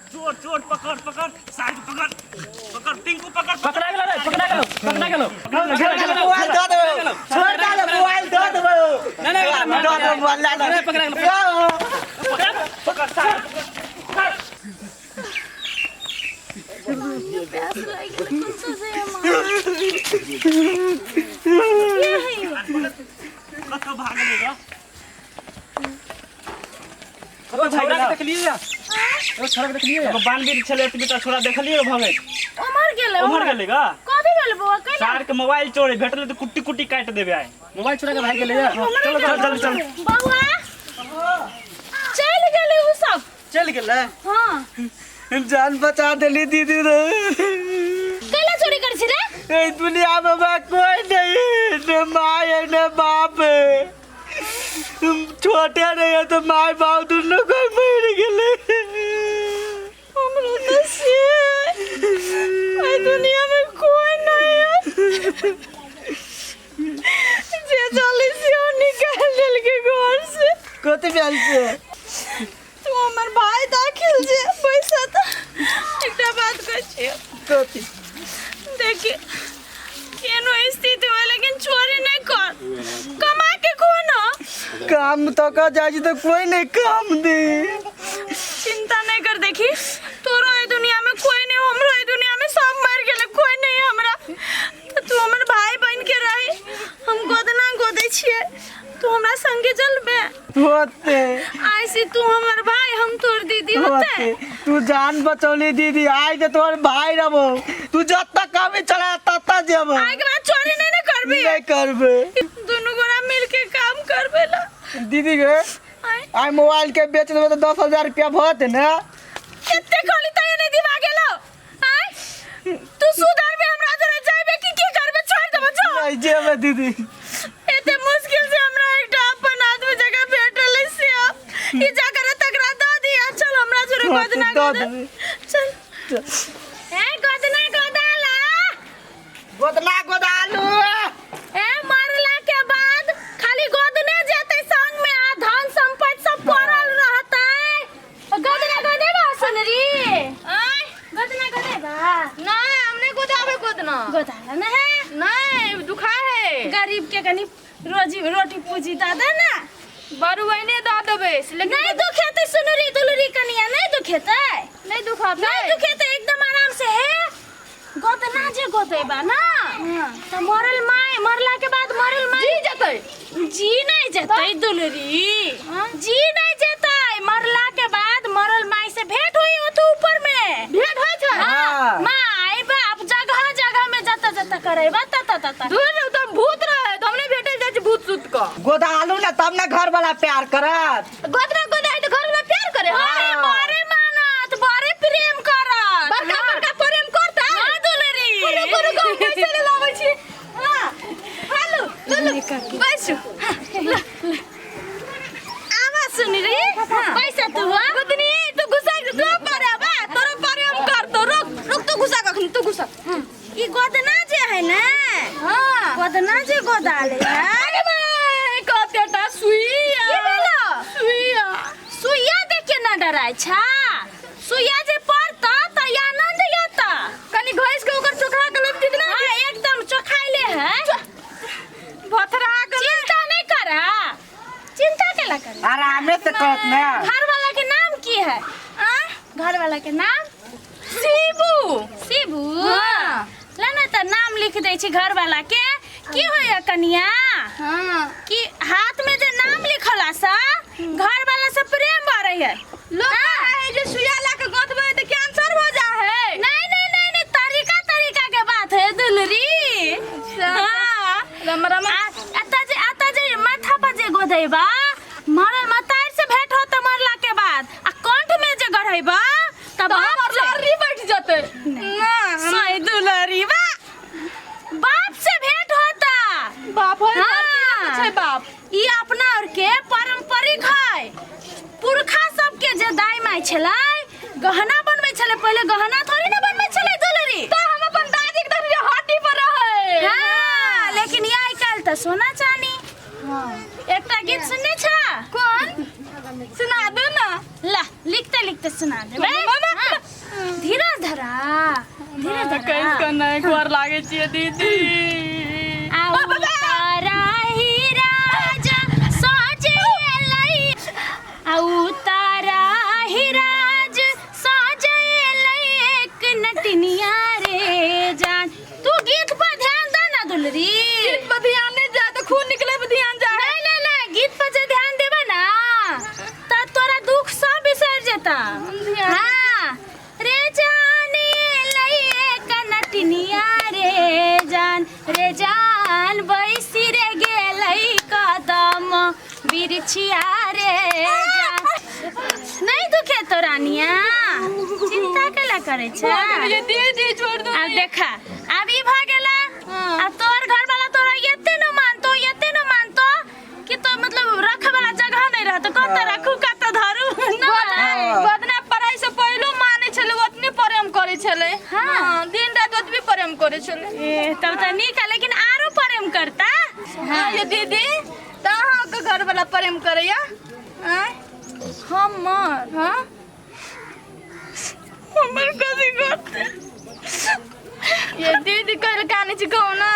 चोर चोर पकड़ पकड़ साइड पकड़ पकड़ टिंकू पकड़। पकड़ा गेलो रे, पकड़ा गेलो, पकड़ा गेलो। मोबाइल दऽ देबै, छोड़ दे, मोबाइल दऽ देबै। नहीं, नहीं, नहीं, दऽ देबै मोबाइल, ला नहीं, पकड़ा गेलो। पकड़ पकड़ साइड पकड़। प्यास लागि गेलै, कतऽ से माँ? के है यौ? कतऽ भागलै ग? ओ छौड़ा के देखलियै या? ओ छौड़ा के देखलियै या? एगो बानवीर छलै, एतबी टा छोरा देखलियै भगैत। उमर गेलै। उम्हर गेलै ग। कथी भेल बौआ? कैला? सार के मोबाइल चोरी भेटलै तऽ कुट्टी कुट्टी काटि देबै आइ। मोबाइल चोरा के भागि गेलै या? चलो चल चल चल। बौआ चलि गेलै उ सब। चलि गेलै? हाँ। जान बचा देली दीदी रे। कैला चोरी करै छी रे? एहि दुनिया में हमरा कोई नहीं है, ने माय है ने बाप है। छोटे रहिए तो माय बाप दुनू कोई मर गेलै। हमरो तऽ से एहि दुनिया में कोई नहीं है। जे चलै से ओ निकालि देलकै घर से। कथी भेल से? तू हमर भाई दाखिल जे पैसा तऽ एकटा बात कहै छियौ। कथी? देखी, केनो स्थिति हो लेकिन चोरी नहीं कर, कमा के खो ना। काम तो का जाइ छी तऽ कोई नहीं काम दे। चिंता नहीं कर, देखी तोरो ए दुनिया में कोई नहीं, हमरो ए दुनिया में सब मर गेले, कोई नहीं हमरा। तो तू हमर भाई बन के रही, हम गोदना गोदै छियै, तू हमरा संगे चलबे? होते। आइ से तू हमर भाई, हम तोर दीदी। होते। होते। तू जान बचौली दीदी, आइ के तोहर भाई रहबो। तू जब तक कमी चला तब तक जेबो। आइ के बाद चोरी नहीं ना करबी? नहीं करबे। दुनू गोरा मिल के काम करबे ला। दीदी गे। आइ। आइ मोबाइल के बेच देबे तऽ 10,000 रुपया भत ने। एते कहली तैयो नहीं दिमाग गेलो। आइ तू सुधरबे, हमरा जरे जाइबे कि की करबे? छोड़ देबो जो। नहीं जेबे दीदी। एते मुश्किल से हमरा एकटा अपन आदमी जगह भेटल है से ई जगह तकरा दऽ दिया। चल हमरा जोरे। हाँ, गोदना दऽ गोद देबै। चल ए गोदना गोदाला। गोदना गोदालू। ए मरला के बाद खाली गोदने जेतै संग में आ धन संपत्ति सब पड़ल रहतै। गोदना गोदेबा सुनरी? आय। गोदना गोदेबा? नहीं, हमने गोदावे गोदना। गोदाला ना है? नहीं, दुखा है। गरीब के कनी रोजी रोटी पूजी दऽ दे ना। बरुआइने दऽ देबै लेकिन। नहीं दुखेतै सुनरी दुलरी कनिया, नहीं दुखेतै। नहीं दुखातै। नहीं दुखेतै, एकदम आराम से है। गोदना जे गोदेबा ना त मरल माय, मरला के बाद मरल माय जी जेतै? जी नहीं जेतै दुलरी, जी नहीं जेतै। मरला के बाद मरल माय से भेंट होई ओतु ऊपर में। भेंट होइ छै? हाँ। माय बाप जगह जगह में जता जता करेबा तता तता। दूर रहू, तो हम भूत रहे तो हमने भेटल जाइ छै भूत सूत क। गोदालू ने तब ने घर वाला प्यार करत। गोदना गोदा है तो घर वाला प्यार करे। अरे बड़े मानत, बड़े प्रेम करत। बड़का बड़का प्रेम करता। हाँ दुलरी। रुको रुको, हम पैसा ले लाबै छी। हाँ हेलो ललू, बैसू। आवा सुनरी, पैसा तू हाँ? गोदनी तू घुसा के तू पर आवा, तोरो प्रेम कर तो। रुक रुक, तू घुसा कखनी, तू घुसा। ई गोदना जे है ने। हाँ। गोदना जे गोदाले है। अरे भाई, कतेटा सुइया। की भेलो? सुइया। सुइया देख के ना डराय छा? सुइया जे पड़ता त आनंद आता। कनी घैस के ओकर चोखा के लग जितना। हाँ, एकदम चोखाइले है। भथरा के। चिंता नहीं करा, चिंता केला कर? आरामे से करत ने। घर वाला के नाम की है? आ घर वाला के नाम शिबू। शिबू? हाँ। ला ना त नाम लिख दै छी घर वाला के। की होया कनिया? हाँ। कि हाथ में जे नाम लिखला सा घर वाला से प्रेम बढ़े है। लोग कहे है जे सुइया ला के गथबै त कैंसर हो जा है। नहीं नहीं नहीं नहीं, तरीका तरीका के बात है दुलरी। हाँ। रम रम। आता जे, आता जे माथा पर जे गोदैबा मरल मतार से भेंट होता मरला के बाद, आ कंठ में जे गढ़ैबा त तो बाप हमर से लर्री बैठ जतै ना। सही दुलरी बा, बाप से भेंट होता। बाप है? हाँ। छै बाप। ई अपना और के पारंपरिक है। पुरखा सबके जे दाई माई छलै गहना बनबै छलै, पहिले गहना थोड़ी ना बनबै छलै दुलरी। त हम अपन दादी के देखलियै हड्डी पर रहै। हाँ, लेकिन ई आइ काल्हि तऽ सोना चानी। एकटा गीत सुनने छा? कोन? सुना दो ना। ला, लिखते लिखते सुना देबै। मामा। हाँ। तऽ कैस कऽ नहि गोर लागै छियै दीदी। आ उतारा ही राजा साजे लई, आ उतारा ही राज साजे लई एक नटनिया रे जान। तू गीत पर ध्यान दे ना दुलरी। गीत पर ध्यान नहीं जाए तो खून निकले पर ध्यान जाए। नहीं नहीं नहीं, गीत पर जे ध्यान देबे ना त तोरा दुख सब बिसर जेता। हाँ रे जान लई एक नटनिया रे जान, रे जान बैसी रे गेलै कदम बिरछिया रे जान। नहीं दुखे तो रानिया, चिंता केला करे छै? ये दीदी छोड़ दो। आब देखा, आब ई भऽ गेला। आब तोहर घर वाला तोरा एते न मानतो, एते न मानतो कि तो मतलब रखे वाला जगह नहीं रहतो, कत रखू कत धरू न। गोदना पढ़ाई से पहलो माने छले, ओतने प्रेम करे छले। हाँ, दिन रात ओतबी प्रेम करे छले। ए, तब त नीक है, लेकिन आरो प्रेम करता। हाँ ये दीदी, त अहाँके घर वाला प्रेम करैया? आँय? हमर? हाँ, हमर कथी करते? ये दीदी कल काने छी कहू ना।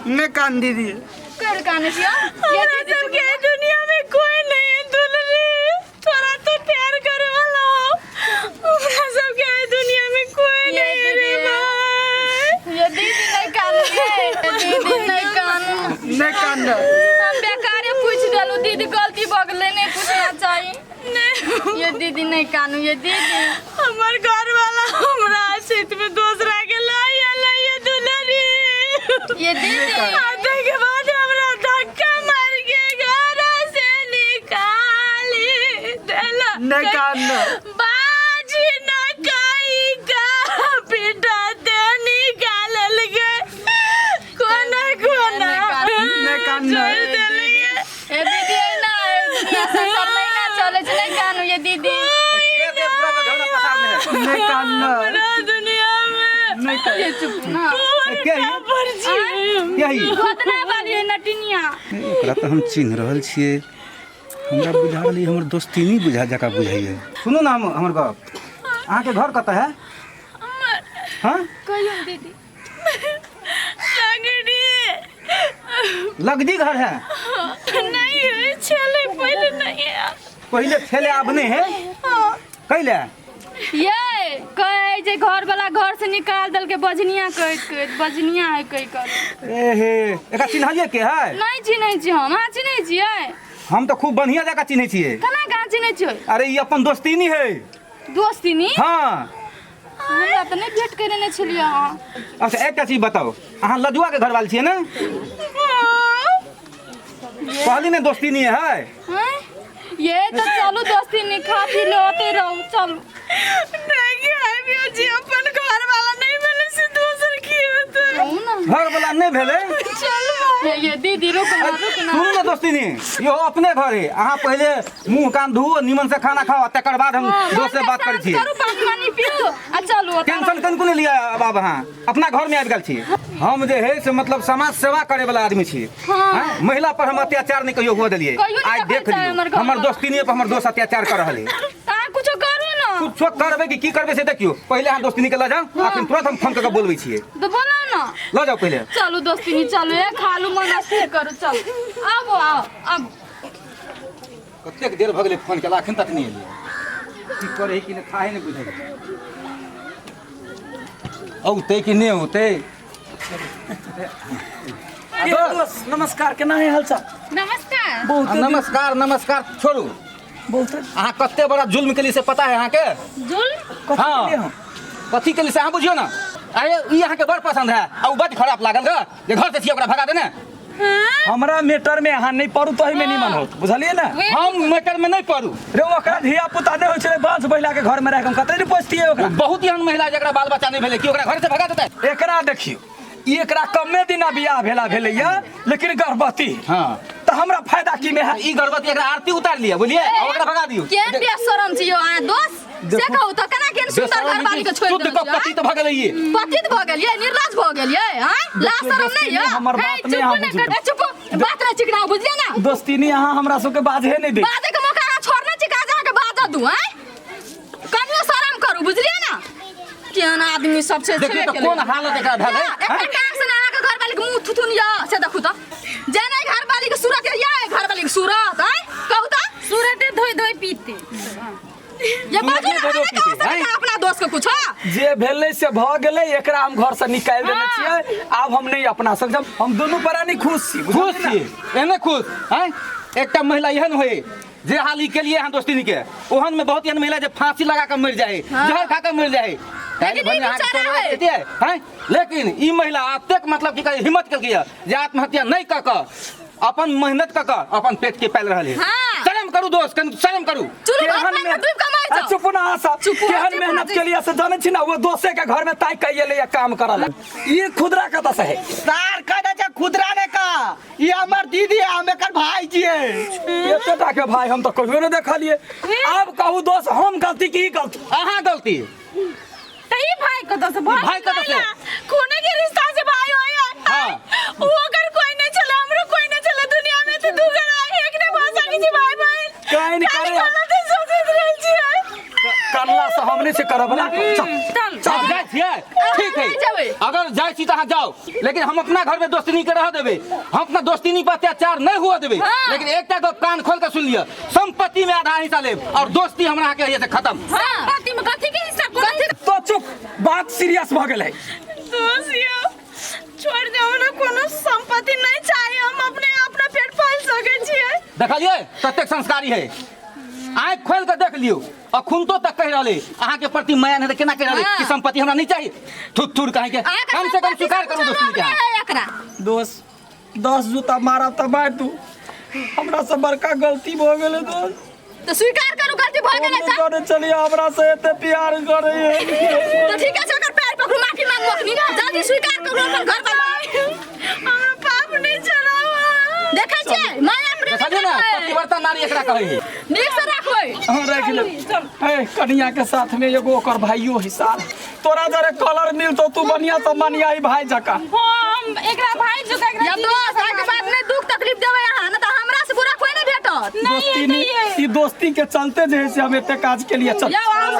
ने कान दीदी। कल काने छी हाँ? ये हमरा दीदी सबके दुनिया में कोई नहीं है दुलरी, थोड़ा तो प्यार करे वाला हो। हमरा सबके दुनिया में कोई ये नहीं है रे दीदी। भाई। ये दीदी नहीं कानू, ये दीदी नहीं कानू। ने कान। हम बेकारे पूछ देलू दीदी, गलती भऽ गेलै, नहीं पूछना चाही। नहीं ये दीदी नहीं कानू, ये दीदी। हमर घर वाला हमरा आशित में दूसरा के लाई लाई दुलरी। ये दीदी आते के बाद हमरा धक्का मार के घर से निकाली देला। ने कान। बाजी न काई का पिटा ते निकालल गे कोना कोना। ने कान। छोड़ देलिए। ए दीदी, ए ना ए दुनिया संसार नहीं ना चले छै, नहीं कानू ये दीदी। ने कान। हमरा दुनिया में ने कान। ये चुप ना। के ही? पर छी। के ही? गोदना वाली है नटिनिया। ओकरा तऽ हम चिन्ह रहल छियै, हमरा बुझा रहल हमर दोस्तीनी बुझा जकाँ बुझाइए। सुनू ने, हम हमर गप, अहाँके घर कतऽ है? हाँ, कहियो ने दीदी। लगड़ी। लगदी घर है? नहीं है, छेले पहले नहीं है। पहिले छेले, आब नहि है? कैले? ये कहे जे घर वाला घर से निकाल देलकै बजनिया कहैत कहैत, बजनिया है कहि कर। ए हे, एकरा चिन्हलियै के है? नहीं चिन्है छी हम। अहाँ चिन्है छियै? हम तऽ खूब बढ़िया जकाँ चिन्है छियै। केना कहाँ चिन्है छियै? अरे ई अपन दोस्तीनी है। दोस्तीनी? हाँ। हमरा तऽ नहि भेंट करेने छलियै अहाँ। अच्छा, एकटा चीज बताउ, अहाँ लजुआ के घरवाली छियै ने? कहली ने दोस्तीनी है। हैं? ये तऽ चलू दोस्तीनी, खा पी लो, ओतै रहू, चलू। नहीं है जी, अपन घर वाला नहीं मिले से दूसर की होते। रहू ने। घर वाला नहि भेलै। चल। ये दीदी, रुक ना, रुक ना। सुनू ने दोस्तीनी, इहो अपने घर है। अहाँ पहिले मुंह कान धोउ, निमन से खाना खाओ, तकर बाद हम दोस्त से बात करै छी। करू, पानी वानी पीऊ आ चलू ओतऽ। टेंशन कनिको नहि लिअ, आब अहाँ अपना घर में आबि गेल छी। हम जे है से मतलब समाज सेवा करे वाला आदमी छी। हाँ? महिला पर हम अत्याचार नहीं कहियो हुआ देलियै। कहियो नहि आइ देखै देख चाहे लियौ, हमर घर हमर वाला। दोस्तीनी पर हमर दोस्त अत्याचार कर रहल है। तऽ अहाँ कुछो करू ने। कुछो करबै कि की करबै से देखियौ, पहिले अहाँ दोस्तीनी के लऽ जाउ, अखन तुरंत हम फोन कऽ के बोलबै छियै। तऽ बोलाउ ने। लऽ जाउ पहिले। चलू दोस्तीनी, चलू, ए खालू, मन स्थिर करू, चलू, आबो, आउ, आबो। कतेक देर भऽ गेलै फोन केला, अखन तक नहि एलियै। की करै कि नहि थाहे नहि बुझै औतै कि नहि औतै। ए दोस्त, नमस्कार, केना है हालचाल? नमस्कार। बहुत नमस्कार, नमस्कार छोड़ू। बहुत अहाँ कते बड़ा जुल्म केली से पता है अहाँके? जुल्म? कथी हाँ। केलियै हम? कथी केली से अहाँ बुझियौ ने। अरे ई अहाँके बड़ पसंद है आ उ बड खराब लागल ग जे घर से छियै ओकरा भगा देने। हमरा मैटर में अहाँ नहीं पड़ू तो में निमन होत, बुझलियै ने? हम मैटर में नहीं पड़ू। रे ओकरा धिया पुता नहि होइ छलै, बाँस बैला के घर में राखि हम कतै ने पोसतियै ओकरा? बहुत एहन महिला जकरा बाल बच्चा नहीं भेलै, कि ओकरा घर से भगा देतै? एकरा देखियौ, ई एकरा कमे दिना बियाह भेला भेलैया, लेकिन गर्भवती। हाँ। तऽ हमरा फायदा की में है? ई गर्भवती, एकरा आरती उतार लिअ, बुझलियै, आ ओकरा भगा दियौ। केहन बेशरम छी यौ अहाँ दोस्त, से कहू तऽ केना केहन सुंदर घरवाली के छोड़ि शुद्ध देलहुँ कऽ पतित भऽ गेलै ई। पतित भऽ गेलियै, निर्लज भऽ गेलियै, आँय, लाज शरम नहि यऽ? हमर हे, बात नहि चुप अहाँ ने बुझू। कर, ए, चुप, बात नहि चिकनाउ, बुझलियै ने? दोस्तीनी, अहाँ हमरा सबके बाजहे नहि दै। बाजै के मौका अहाँ छोड़ने छी, काज अहाँके बाजऽ दू? आँय, कनियो शरम करू, बुझलियै ने? केहन आदमी सब छै देखियौ छेबे तऽ केलै। कोन हालत एकरा भेलै या, एकटा टाक से अहाँके घरवाली के मुँह थुथुन या से देखू तऽ जेना घरवाली के सूरत या घरवाली के सूरत आँय कहू तऽ सूरते धोइ धोइ पीते ये बाजू ना धोइ धोइ अहाँ पीते, कह सकै आँय? अपना दोस्त के कुछ हाँ? जे भेलै से भऽ गेलै एकरा हम घर से निकालि देने छियै आब हम नहि अपना सकब हम दुनू प्राणी खुश छी बुझलियै खुश ने? छी एहने खुश आँय एकटा महिला एहन होय जे हाल ई केलिए अहाँ दोस्तिनी के ओहन में बहुत एहन महिला जे फांसी लगा के मर जाए जहर खा के मर जाए लेकिन ई बेचारा है। हैं लेकिन ई महिला अतेक मतलब की कहे हिम्मत केलकै है जे आत्महत्या नहीं कऽ कऽ अपन मेहनत कऽ कऽ अपन पेट के पालि रहल है हाँ। शर्म करू दोस्त कनि शर्म करू चलू घर केहन में मेहनत- डूब के मर आ, जाओ चुप ना अहाँ सब चुप हो, केहन चुप हो, मेहनत जी। के लिए से जानै छी ना वो दोसे के घर में ताकि के एलै काम करऽ ला ई खुदरा कतऽ से है सार कह दे छै खुदरा ने का ई हमर दीदी है हम एकर भाई छियै एते टा के भाई हम तऽ कहियो नहि देखलियै आब कहू दोस्त हम गलती की गलती अहाँ गलती त ई भाई कतऽ से भाई भाई कतऽ से? खूने के रिश्ता से भाई होय है हाँ। वो अगर कोई नहीं चले हमरो कोई नहीं चले दुनिया में तो दू गो एक ने भाषा की छी भाई बहन काहे नहीं करे? गलत सोचैत रहै छियै करला से हम नहि छै करऽ बला चल चल चल जाइ छियै ठीक है नहि जेबै। अगर जाइ छी तऽ अहाँ जाउ लेकिन हम अपना घर में दोस्तिनी के रह देबै हम अपना दोस्तिनी पर अत्याचार नहीं हुआ देबै हाँ। लेकिन एकटा गप कान खोल के सुन लिअ संपत्ति में आधा हिस्सा लेब और दोस्ती हमरा अहाँके एहिसँ खत्म संपत्ति में कथी के हिस्सा कथी तो चुप बात सीरियस भऽ गेलै दोस्त यौ छोड़ दे हमरा कोनो संपत्ति नहीं चाहिए हम अपने अपना पेट पाल सकै छियै देखलियै कतेक संस्कारी है आँखि खोल के देख लियौ अखुनतो तक कहि रहल है अहाँके प्रति माया नहीं तऽ केना कहि रहल है हाँ। कि संपत्ति हमरा नहीं चाहिए थुर थुर कहीं के अहाँके कम से कम संपत्ति स्वीकार से करू कुछो दोस्ती के लोभ अहाँ। नहि है एकरा दोस्त 10 जूता मारब तऽ मारि दू हमरा से बड़का गलती भऽ गेलै दोस्त तऽ स्वीकार करू गलती भऽ गेलै हम नहि जानै छलियै हमरा से एते प्यार करैए तऽ ठीक छै ओकर पैर पकड़ू माफी मांगू अखनी जल्दी स्वीकार करू अपन घर वाला हमरा पाप नहीं चलाओ देखै छियै माया प्रेम देखलियै ने पतिव्रता नारी एकरा कहै है नीक से राखबै हम राखि लेब ए कनिया के साथ में एगो ओकर भाइयो है साल तोरा जरे कलर मिलतो तू बढ़िया से मनिया ई भाई जका हम एकरा भाई जो एकरा या दोस्त आके बाद में दुख तकलीफ देबै अहाँ ना तऽ हमरा से बुरा कोई नहीं भेटत दोस्ती नहीं ई दोस्ती के चलते जे है से हम एते काज के लिए चल या अहाँ